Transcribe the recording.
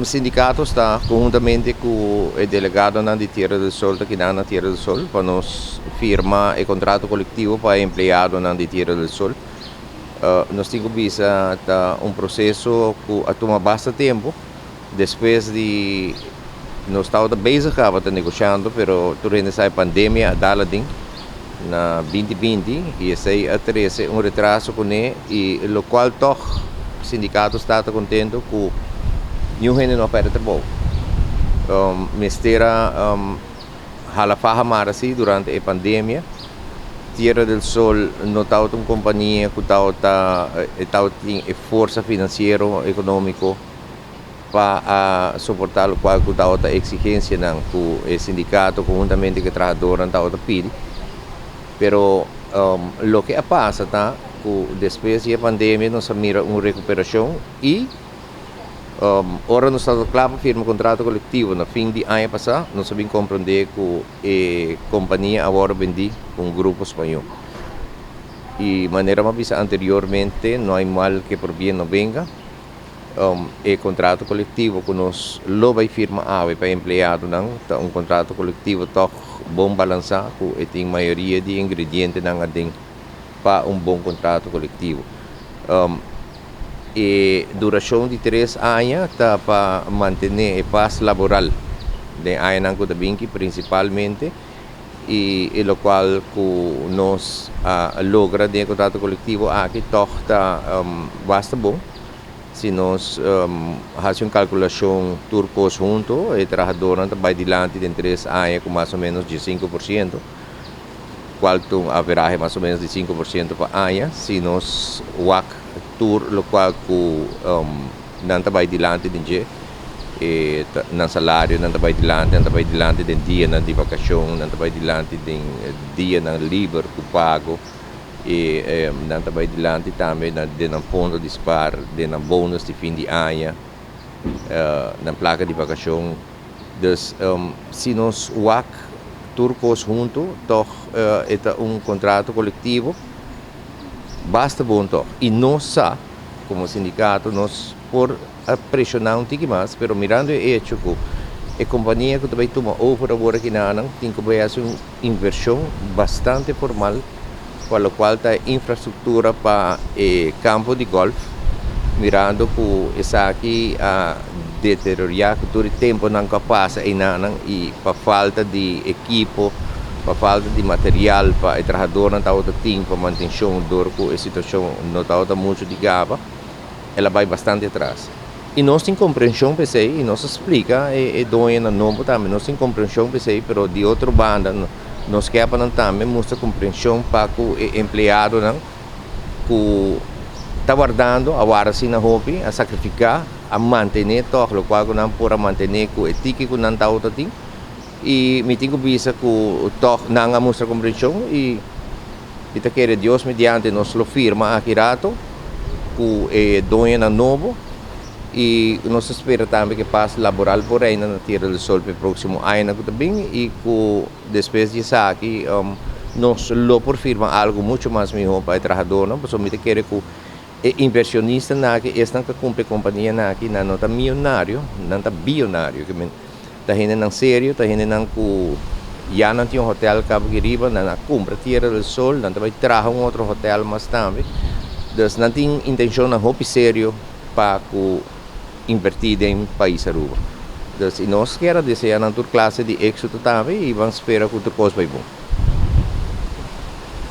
Sindicato ta conhuntamente cu e delegadonan di Tierra del Sol ta keda na Tierra del Sol pa nos firma e contrato colectivo pa empleadonan di Tierra del Sol. Nos tin cu bisa ta un proceso cu a tuma basta tempo. Despues di nos tabata bezig tabata negociando, pero tur hende sa pandemia a dal aden na 2020 y esey a trece un retraso cune y locual toch sindicato ta contento cu ningun hende no a perde trabou. Mester a hala faha mara si durante e pandemia. Tierra del Sol no ta un compania cu tin forsa financiero, economico pa soporta locual cu ta exigencianan cu e sindicato conhuntamente cu e trahadornan ta pidi. Pero loke a pasa ta cu despues di e pandemia nos a mira un recuperacion y ora nos tabata cla pa firma contrato colectivo na fin di aña pasa, nos a bin comprende cu e compania awor a bendi cu un grupo spañol. Y manera mi a bisa anteriormente, no hay mal que por bien no venga. E contrato colectivo cu nos lo bay firma awe pa empleadonan ta un contrato colectivo toch bon balansa, cu tin mayoria di ingredientenan aden pa un bon contrato colectivo. E duracion di 3 aña ta pa mantene e paz laboral den añanan cu ta bin principalmente y locual cu nos a logra den contrato colectivo aki toch ta basta bon. Si nos haci un calculacion tur cos hunto, e trahadornan ta bay dilanti den 3 aña cu mas o menos di 5%, cual ta un average mas o menos di 5% pa aña. Si nos wak tur locual cu nan ta bay dilanti den dje, nan salario nan ta bay dilanti, nan ta bay dilanti den dianan di vacacion, nan ta bay dilanti den dianan liber cu pago y nan ta bay dilanti tambe den nan fondo di spaar, den nan bonus di fin di aña, nan placa di vacacion. Dus si nos wak tur cos hunto, toch ta un contrato colectivo basta bon toch. Y nos sa, como sindicato, nos por presiona un tiki mas, pero mirando e hecho cu e compania cu tambe tuma over awor aki nan tin cu haci un inversion bastante formal pa locual ta infrastructura pa e campo di golf, mirando cu esaki a deteriora cu tur temponan cu a pasa eynan y pa falta di ekipo, pa falta di material pa e trahadornan tabata tin pa mantencion, door cu e situacion no tabata mucho di gaba, el a bay bastante atras. Y nos tin comprension p'esey, y nos a splica e doñonan nobo tambe, nos tin comprension p'esey, pero di otro banda, nos kier pa tambe mustra comprension pa e empleadonan cu ta wardando, a warda asina hopi, a sacrifica, a mantene toch locual cu nan por a mantene cu e tiki cu nan tabata tin. Y mi tin cu bisa cu toch nan a mustra comprension y ta kere Dios mediante nos lo firma aki rato cu e doñonan nobo y nos ta spera tambe cu paz laboral por reina na Tierra del Sol pa e proximo aña cu ta bin y cu despues di esaki nos lo por firma algo mucho mas miho pa e trahadornan, pasobra mi ta kere cu e inversionistanan aki, esnan cu a cumpra e companianan aki, nan no ta miyonario, nan ta biyonario. Ta hendenan serio, ta hendenan cu ya nan tin un hotel caba aki riba, nan a cumpra Tierra del Sol, nan ta bay traha un otro hotel mas tambe. Dus nan tin intencionnan hopi serio pa cu inverti den pais Aruba. Dus y nos kier desea nan tur clase di exito tambe y ban spera cu tur cos bay bon.